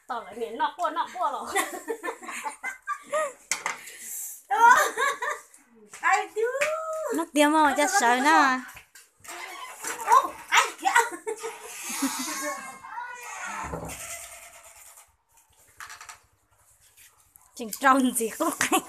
Tom lawv niam noj quaj noj quaj los. Noj tiag mas ua cas sawv na. Tseem rau ntxiv qub qees.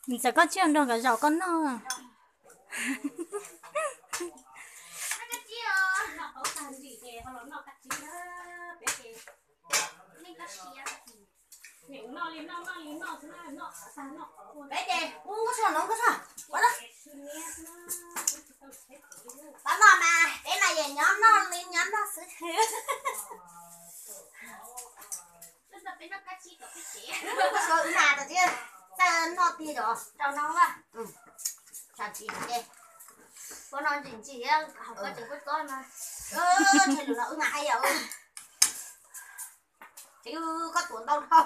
Nws txawm koj tsiaj nrog nkawd zaum koj noj. Peb ces ub nkauj Sua, no nkauj Sua, ua no. Pab noj mas peb mas yeej nyob noj li nyob noj xwb. Nkauj Sua wb mas tau tsis txawj noj tiag os, rau no a. Sam tsis ces puab no ntsim ntsim hauv koj tseem koj txob no. Ntshe lwm no wb mas hais yam, koj tuav ntau dhau,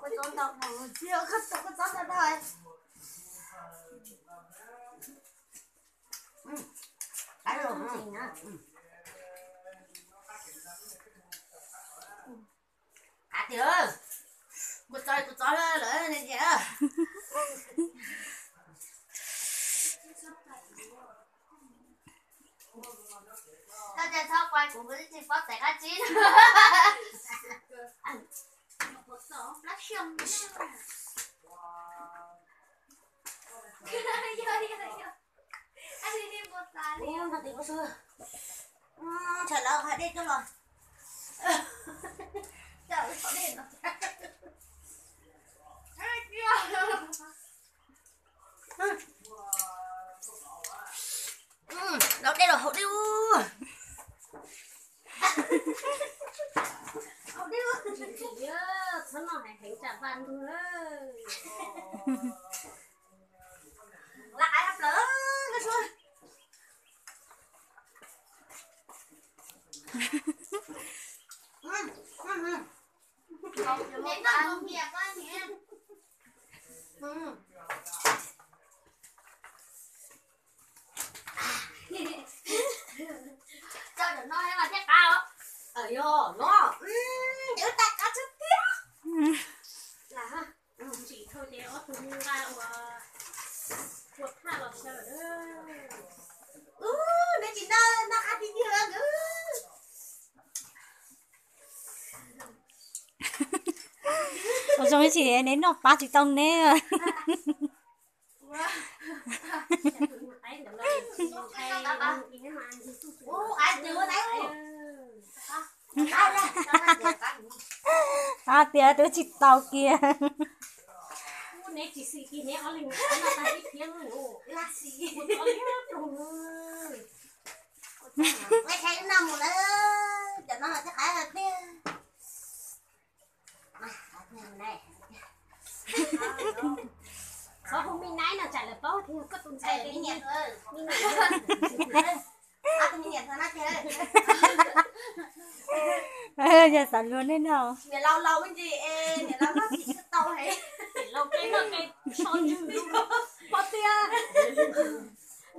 koj tuav ntau dhau, koj tuav koj txob ntau dhau. Qab tiag, kuv txob kuv txob lawm ne tiag. Koj tsis txhob quaj, kuv kuv tsis paub txais qab tsib. Ntshai lawv hais dej tuaj los. Lau dej los haus dej. Txhob noj heev heev tsam vaj ntug. Laj qab plaws. Tso cov no mas thiaj qab os. Yog no, wb tais qab tshaj tiag. Ntsim dhau ces ob tug nqa ua, ua thaj los sawv lawm. Neb tsis noj noj qab tiag tiag nkawd. Ua zoo ib sim neb noj pab tsis tau neb. Qab tiag twb tsis tau kiag. Qhov hu me naib no tsam lawv paub tias koj tus ntxhais, me niam. Yog xav luag nej no. Niam laus laus me ntsis es niam laus noj tsis tau heev.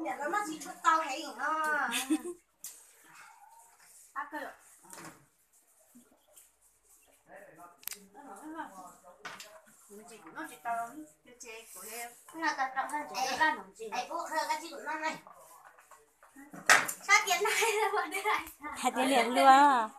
Niam laus noj tsis tau heev no. Hais tias niam luag.